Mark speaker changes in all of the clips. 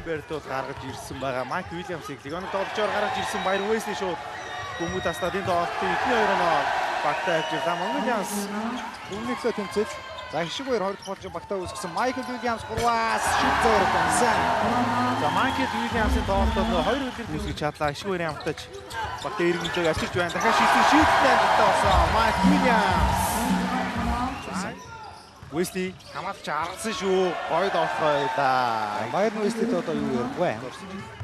Speaker 1: Гилберт бол гаргаж ирсэн байгаа. Майк Уильямсыг легионер тоглолчоор гаргаж ирсэн. Байрон Уэсли шууд бөмбөг таслаад энэ тоглолтын эхний хоёр оноо багтаа авчирлаа. Mongolians
Speaker 2: өмнөхлөө тэмцэл. За хишиг хоёр хоёр дахь болж багтаа үүсгэсэн Майкл Уильямс 3-аас шид зөөр дансан.
Speaker 1: За Майкл Уильямсын тоглолтод хоёр үлрэлт үүсгэж чадлаа. Хишиг хоёрын хамтаж багтаа эргэмжээг авчирч байна. Дахиад шийдсэн шийдэлтэй амжилттай болсон. Майк Уильямс. Уэсли хамаач аргасан шүү. Гоё тоглохоо да.
Speaker 2: Байрон Уэслид одоо юу ярихгүй.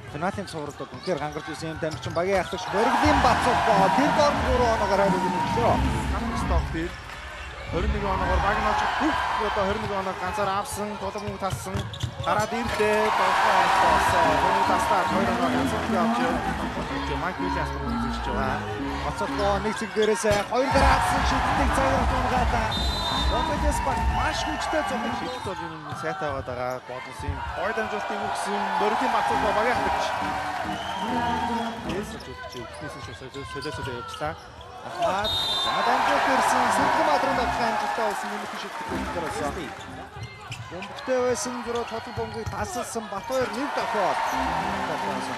Speaker 2: Финалийн цувралд үнэхээр хангарч исэн юм тамирчин багийн ахлагч Борглын Бацуулбоо тэр дорн 3 оноогоор хариуг өглөө.
Speaker 1: Хамт стоп дээр 21 оноогоор баг нь очих бүх одоо 21 оноог ганцаар авсан, тулан мөнгө тассан. Гараад ирлээ. Тоглохоо болсон. Мөнгө таслаад 2 оноо ганцаар авч явж Майк Уильямс мөнгө эзэмшиж байгаа.
Speaker 2: Бацуулбоо нэг зэг дээрээс хоёр дээр авсан шиддэг цагаар тунгаалаа. Монголиас баг маш хүчтэй зогсож
Speaker 1: шийдэлт бол юм сайтай байгаад байгаа. Бодлосын гой дамжуултыг өгсөн Борглын Бацуулбоо багийн ахлагч. Эс зүгч эхнээс нь шууд солиосоо явжлаа.
Speaker 2: Ахмад за дамжуулт ирсэн Сэргэлэн Баатрын давхлаа амжилттай болсон нэмэлт шийдэх үйлдэл болсон. Бөмбөгтэй байсан зөрөө тотал бөмбөгийг тасалсан Батбаяр нэг дохиод. Дохиосон.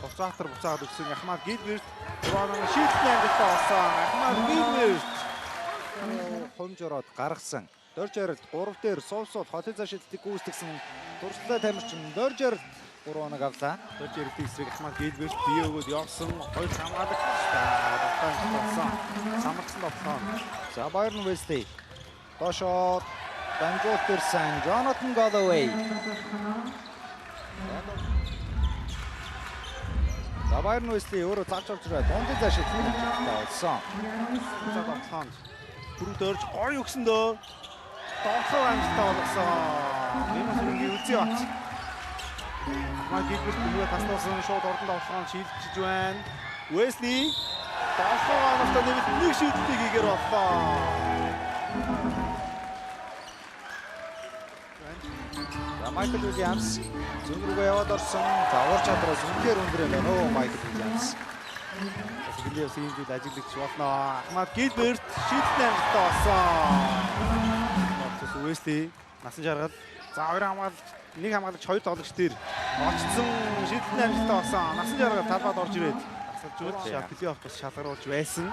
Speaker 1: Буцаатар буцаад өгсөн Ахмад Гилберт Ронон шийдэлтэй амжилттай болсон. Ахмад Гилберт
Speaker 2: хумж ороод гаргасан. Дорж ярилт 3 дээр сувсууд хотын заа шидэлтийг гүйцэтгсэн туршлагатай тамирчин Дорж ярилт 3 оног авлаа.
Speaker 1: Дорж ярилтын эсрэг Ахмад Гилберт бие өгөөд явсан. Хоёр хамгаалагч та болсон. Самарсан тоглоом.
Speaker 2: За Байрон Уэсли доошоо дамжуулт ирсэн Джонатан Галлоуэй. За Байрон Уэсли өөрөө зарж орж ирээд дундын заа шидэлтийг амжилттай болсон.
Speaker 1: За тоглоомд түрүү дөрж гоё өгсөн дөө. Тоглоом амжилттай болгосон. Нэмэлт үзье бат. Ахмад Гилберт бөмбөгөө таслуулсан шууд ордон тоглоом шилжиж байна. Уэсли тоглоом амжилттай нэмэлт нэг шийдэлтийг хийгээр боллоо.
Speaker 2: За Майкл Уильямс зүүн рүүгээ яваад орсон. За уур чадраас үнэхээр өндөр юм байна өө Майкл Уильямс.
Speaker 1: Сэгэлээ бас ийм зүйл ажиглагдчих болно. Ахмад Гилберт шийдэлтэй амжилттай болсон. Уэсли насан жаргал. За хоёр хамгаалагч, нэг хамгаалагч, хоёр тоглогч дээр очсон шийдэлтэй амжилттай болсон. Насан жаргал талбайд орж ирээд дасгалжуулж плей-офф бас шалгаруулж байсан.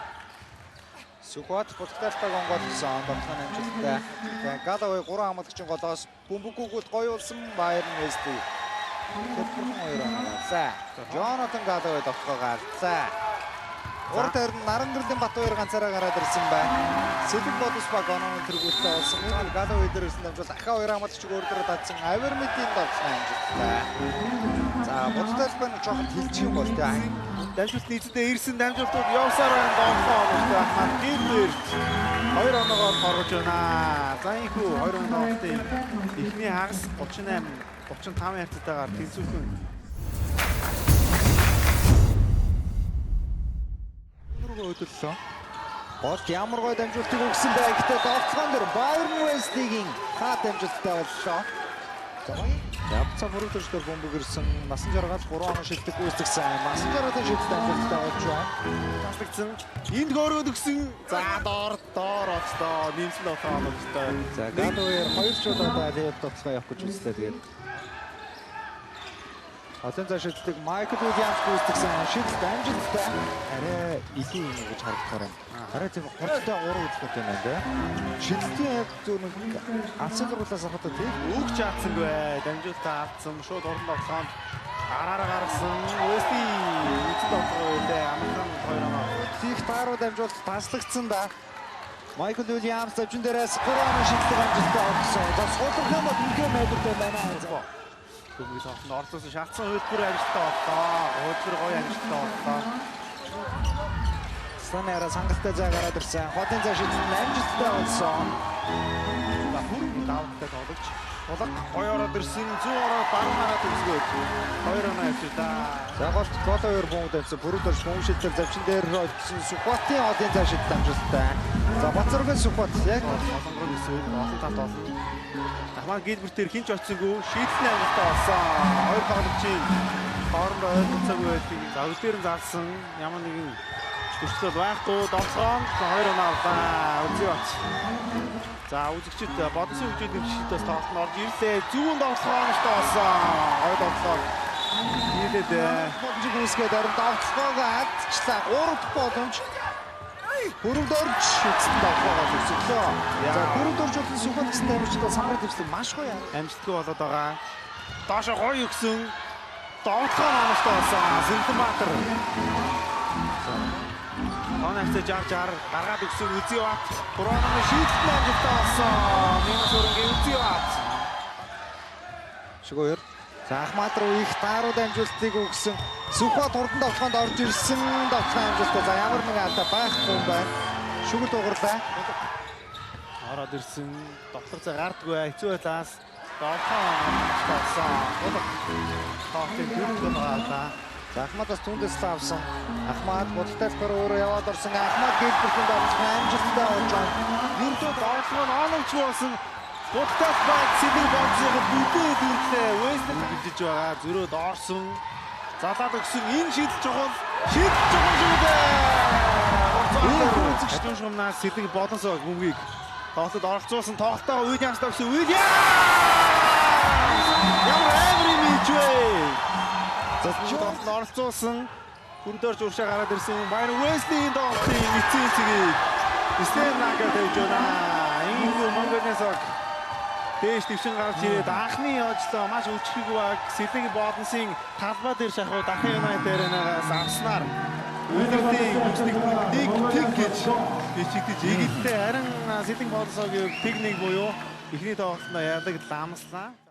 Speaker 2: Сүхбат булгаталтайг онгойлгосон. Тоглоом амжилттай. За Галлоуэй 3 хамгаалагчийн голоос бөмбөггүйд гоё болсон Байрон Уэсли. Хялбархан хоёр оноо авлаа. Джонатан Галлоуэй довтлогоо авлаа. Урд харин Наран гэрлийн Батбаяр ганцаараа гараад ирсэн байна. Сэлэг Бодос баг онооны тэргүүлэлтэй болсон. Галлоуэй дээр ирсэн дамжуул ахаа хоёр хамгаалагч өөр дээр татсан Авермидийн довтлоо амжилттай. За Будталбай нь жоохон хилчих юм бол тий.
Speaker 1: Дамжуулт нийцэндээ ирсэн дамжуултууд явсаар байна. Довтлоо оноогтой Ахмад Гилберт хоёр оноогоор хоргож байна. За ийхүү хоёр оноо тоглолтын эхний хагас 38 35 хавцтайгаар тэнцвэрхэн
Speaker 2: рүүгээ хөдөллөө. Голд ямар гой дамжуултыг өгсөн бэ? Гэхдээ довтлогон дээр Байрон Уэслигийн хаа дамжуулттай боллоо. За Явцаа бүрүүдэжлэр бөмбөг ирсэн. Насан жаргал 3 оноо шилдэг гүйцэтгсэн. Насан жаргалын шилдэг амжилттай болж байна.
Speaker 1: Таслагдсан. Энд хөөрөөд өгсөн. За доор доор оцлоо. Нэмсэн тоглоом оноогтой.
Speaker 2: За Галлоуэр хоёр ч удаа лейап тоглохоо явах гэж үзлээ. Тэгээд олон зай шилдэг Майкл Уильямс гүйцэтгсэн шилдэг амжилттай. Арай илүү юм гэж харагдахаар байна. Арай тийм хурдтай уран хөдөлгөөнтэй юм байна дээ. Шилдэлтийн яг зөв нэг алсын зурлаас харахад тийм
Speaker 1: өгч чадсангүй. Дамжуултаа алдсан. Шууд уран тоглоонд гараараа гаргасан. Уэсли эзэн тоглоо байлээ. Амархан хоёр оноо.
Speaker 2: Их тааруу дамжуулт таслагдсан да. Майкл Уильямс давжин дээрээс 3 оноо шилдэг амжилттай олгосон. За суулгах юм бол үнэхээр найдвартай байна.
Speaker 1: Бөмбөгийн тоглолтод оролцсон шаардсан хувилбар амжилттай боллоо. Хувилбар гоё амжилттай боллоо.
Speaker 2: Санаараа хангалттай зай гараад ирсэн. Хотын зай шийдэлт нь амжилттай болсон.
Speaker 1: За бүрэн давттай тоглогч. Тулаг гоё ороод ирсэн. Зүүн ороод баруун хараад өсгөөд хоёр оноо авчирдаа.
Speaker 2: За голт Голоор бөмбөг тавьсан. Бүрүүдэрч бөмбөг шилдэл завчин дээр очсон Сүхбатын хотын зай шийдэлт амжилттай. За Бацаргийн Сүхбат яг
Speaker 1: Солонгор өсөөд олон талд олон. Ахмад Гилбертээр хинч очсонгүй шийдэл нь амжилттай болсон. Хоёр тоглогчийн хоорондоо ойлголцоогүй байдгийг за өвдөр нь залсан ямар нэгэн Дүрслэл байхгүй. Довтлогоо 2 оноо авлаа. Үзье бац. За үзэгчид бодсон хөгжил дэвшигчид бас тоглолтод орж ирлээ. Зүүн довтлогоо оновчтой болсон. Гоё довтлогоо. Нийлээд
Speaker 2: боломжийг үүсгээд орон довтлогоогоо алдчихлаа. 3 дахь боломж. Хөрөвдөрч эцэст довтлогоогоо зөрсөглөө. За хөрөвдөрч болон Сүхбат гэсэн тамирчид бол самрын дэвшлэг маш гоё
Speaker 1: амжилтгүй болоод байгаа. Доошо гоё өгсөн. Довтлогоо оновчтой болсон. Сэргэлэнбаатар. Тооны хавцаа 60 60 гаргаад өгсөн Үзий бат. 3 онооны шийдэлт амжилттай болсон. Мимас өрөнгийн Үзий бат.
Speaker 2: Шүгөөр. За Ахмад руу их таарууд амжилтыг өгсөн. Сүхбат хурдан довтлогоонд орж ирсэн. Довтлогоо амжилттай. За ямар нэгэн алдаа байхгүй юм байна. Шүгэл дуугарлаа.
Speaker 1: Ороод ирсэн. Довтлого цай гардаггүй. Хэцүү байлаас. Довтлогоо амжилттай болсон. Тоглолтын дөрөв гол авлаа.
Speaker 2: За Ахмадаас түндээс л авсан. Ахмад бодолтой талаар өөрөө яваад орсон. Ахмад Гилбертийн довтлогоо амжилттай болж байна.
Speaker 1: Ердөө довтлогоо нь оновч болсон. Будтал баг Сэлэг бодсог бүдээд ирлээ. Wesley бэлдэж байгаа. Зөрөөд орсон. Залаад өгсөн. Энэ шийдэл чухал. Шийдэл чухал шүү дээ. Хожим шумнаас Сэлэг бодонсоо бөмбөгийг тоглолтод оролцуулсан. Тоглолтоо Уильямс тавьсан. Уильямс! Ямар амар юм хийж вэ? За тоглолтод оролцуулсан. Хүрдөрч уршаа гараад ирсэн. Баяр Wesley-ийн тоглолтын эцсийн цэгийг Стэн Нака тавьж байна. Ингэх Монголын дээш твшин гарч ирээд анхны ажлаа маш өчрэг баг Сэлэг Бодонсын талбай дээр шахуу Дахин Юнайтед аренагаас авснаар үлрэлтийн хүчник нэг тэг гэж бичигдэж эгэлтэй. Харин Сэлэг Бодонсогийн тэг нэг буюу эхний тоглолтод яадаг ламслаа.